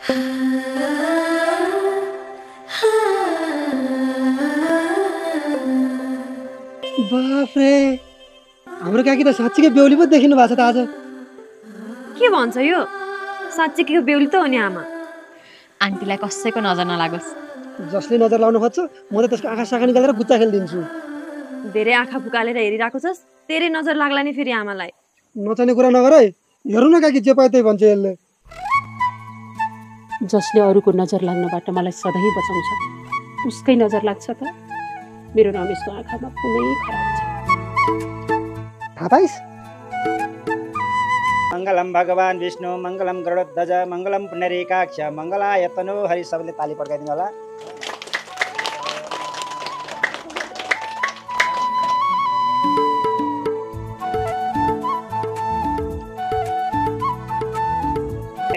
बाफ्रे हाम्रो काकी त साँच्चीकै बेहुली पो देखिनु भएको छ त आज। के भन्छ यो? साँच्चीकै बेहुली त हो नि आमा। आन्टीलाई कसैको नजर नलागोस्। जसले नजर लाउन खोज्छ म त त्यसको आँखा साखा निकालेर गुच्चा खेलिदिन्छु। धेरै आँखा फुकालेर हेरिरहेको छस्, तेरै नजर लाग्ला नि फेरि आमालाई। नचाहिने कुरा नगर है। हेर्नु न काकी जे पाए त्यही भन्छ यसले। जसले अरूको नजर लाग्नबाट मलाई सधैँ बचाउँछ उसकै नजर लाग्छ त मेरो रमेशको आँखामा कुनै खराब छ। थाहा पाइस्? मङ्गलम भगवान् विष्णु मङ्गलम गरुडध्वज मङ्गलम पुण्डरीकाक्ष मङ्गलाय तनु हरि। सबैले ताली पड्काइदिनु होला।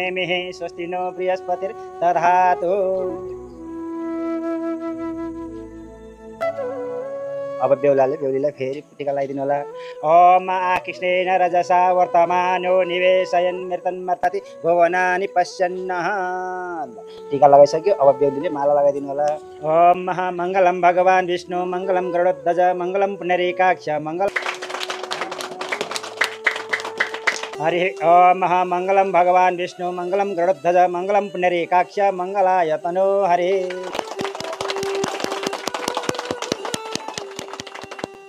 मेहे स्वस्ति नो बृहस्पतिर दधातु। अब बेहुलाले बेहुलीलाई फेरि टीका लगाइदिनु होला। ओम आकृष्णेन रजसा वर्तमानो निवेशयन् मृतन्मर्तति भुवनानि पश्यन्नः। टीका लगाइसक्यो। अब बेहुलीले माला लगाइदिनु होला। ओम महामङ्गलम भगवान् विष्णु मङ्गलम गरुडध्वज मङ्गलम पुण्डरीकाक्ष मङ्गल हरि ओम महामङ्गलम भगवान् विष्णु मङ्गलम गरुडध्वज मङ्गलम पुण्डरीकाक्ष मङ्गलाय तनु हरि।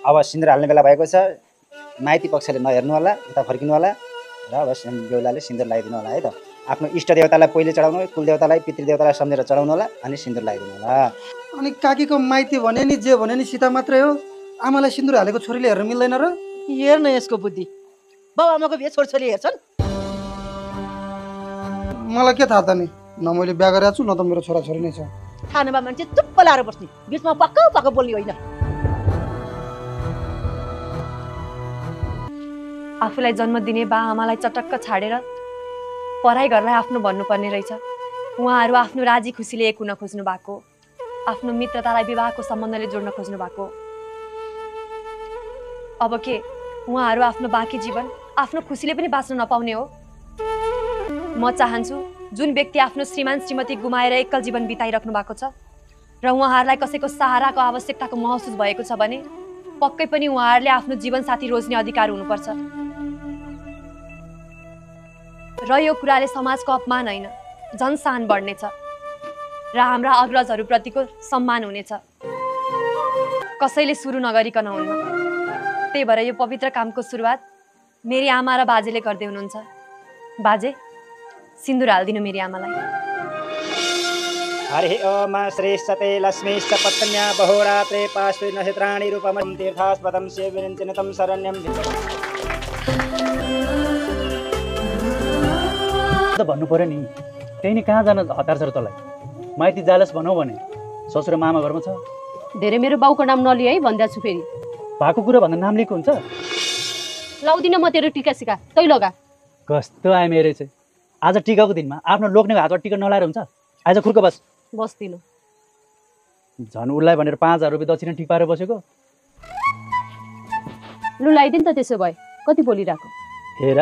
अब सिन्दुर हाल्ने बेला भएको छ। माइती पक्षले नहेर्नु होला, उता फर्किनु होला र अब बेहुलाले सिन्दुर लगाइदिनु होला है त। आफ्नो इष्ट देवतालाई पहिले चढाउनु, कुलदेवतालाई पितृदेवतालाई सम्झेर चढाउनु होला अनि सिन्दुर लगाइदिनु होला। अनि काकीको माइती भने नि जे भने नि सीता मात्रै हो। आमालाई सिन्दुर हालेको छोरीले हेर्न मिल्दैन र? हेर्न यसको बुद्धि। बाउ आमाको बिहे छोरी हेर्छन्। मलाई के थाहा त नि। न मैले बिहा गरेको छु न त मेरो छोराछोरी नै छ। खानामा मान्छे चुप्प लाएर बस्ने, बिचमा पक्क पक्क बोल्ने होइन। आफूलाई जन्म दिने बा आमालाई चटक्क छाडेर पढाइ घरलाई आफ्नो भन्नुपर्ने रहेछ। उहाँहरू आफ्नो राजी खुसीले एक हुन खोज्नु भएको, आफ्नो मित्रतालाई विवाहको सम्बन्धले जोड्न खोज्नु भएको। अब के उहाँहरू आफ्नो बाँकी जीवन आफ्नो खुसीले पनि बाँच्न नपाउने हो? म चाहन्छु जुन व्यक्ति आफ्नो श्रीमान श्रीमती गुमाएर एकल जीवन बिताइराख्नु भएको छ र उहाँहरूलाई कसैको सहाराको आवश्यकताको महसुस भएको छ भने पक्कै पनि उहाँहरूले आफ्नो जीवनसाथी रोज्ने अधिकार हुनुपर्छ। र यो कुराले समाजको अपमान होइन जनसान बढ्नेछ र हाम्रा अग्रजहरूप्रतिको सम्मान हुनेछ। कसैले सुरु नगरिकन हुन्न। त्यही भएर यो पवित्र कामको सुरुवात मेरी आमा र बाजेले गर्दै हुनुहुन्छ। बाजे सिन्दुर हाल्दिनु मेरी आमालाई। हरि ओम श्रेष्ठते लक्ष्मीश्च पत्न्या बहुरात्रे पार्श्वे नक्षत्राणि रूपमं तीर्थास्पदं सेविनचिनतं शरण्यं त भन्नु पर्यो नि। त्यही नि कहाँ जान हतार छ र तँलाई? माइती जालस भनौ भने ससुर मामा घरमा छ। धेरै मेरो बाउको नाम नलिए है भन्दा छु फेरि। भएको कुरा भन्दा नाम लिएको हुन्छ। लाउँदिन म तेरो टिका सिका, तै लगा। कस्तो आए मेरो चाहिँ। आज टिकाको दिनमा आफ्नो लोग्नेको हातबाट टिका नलाएर हुन्छ? आज खुर्को बस। बस्दिन। झन् उसलाई भनेर 5000 रुपियाँ दक्षिणा ठिक पारेर बसेको। लु लगाइदिनु त त्यसो भए। कति बोलिरहेको? हेर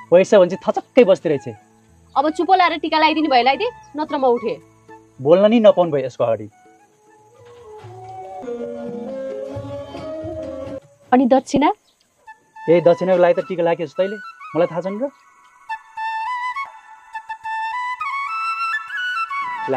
पैसा भन्छ थचक्कै बस्दै रहेछ। अब चुप लाएर टिका लगाइदिनु भयो लगाइदे, नत्र म उठे। बोल्न नि नपाउनु भयो यसको अगाडि। अनि दक्षिणा? ए दक्षिणाको लागि त टिका लागेको तैँले, मलाई थाहा छैन र? ल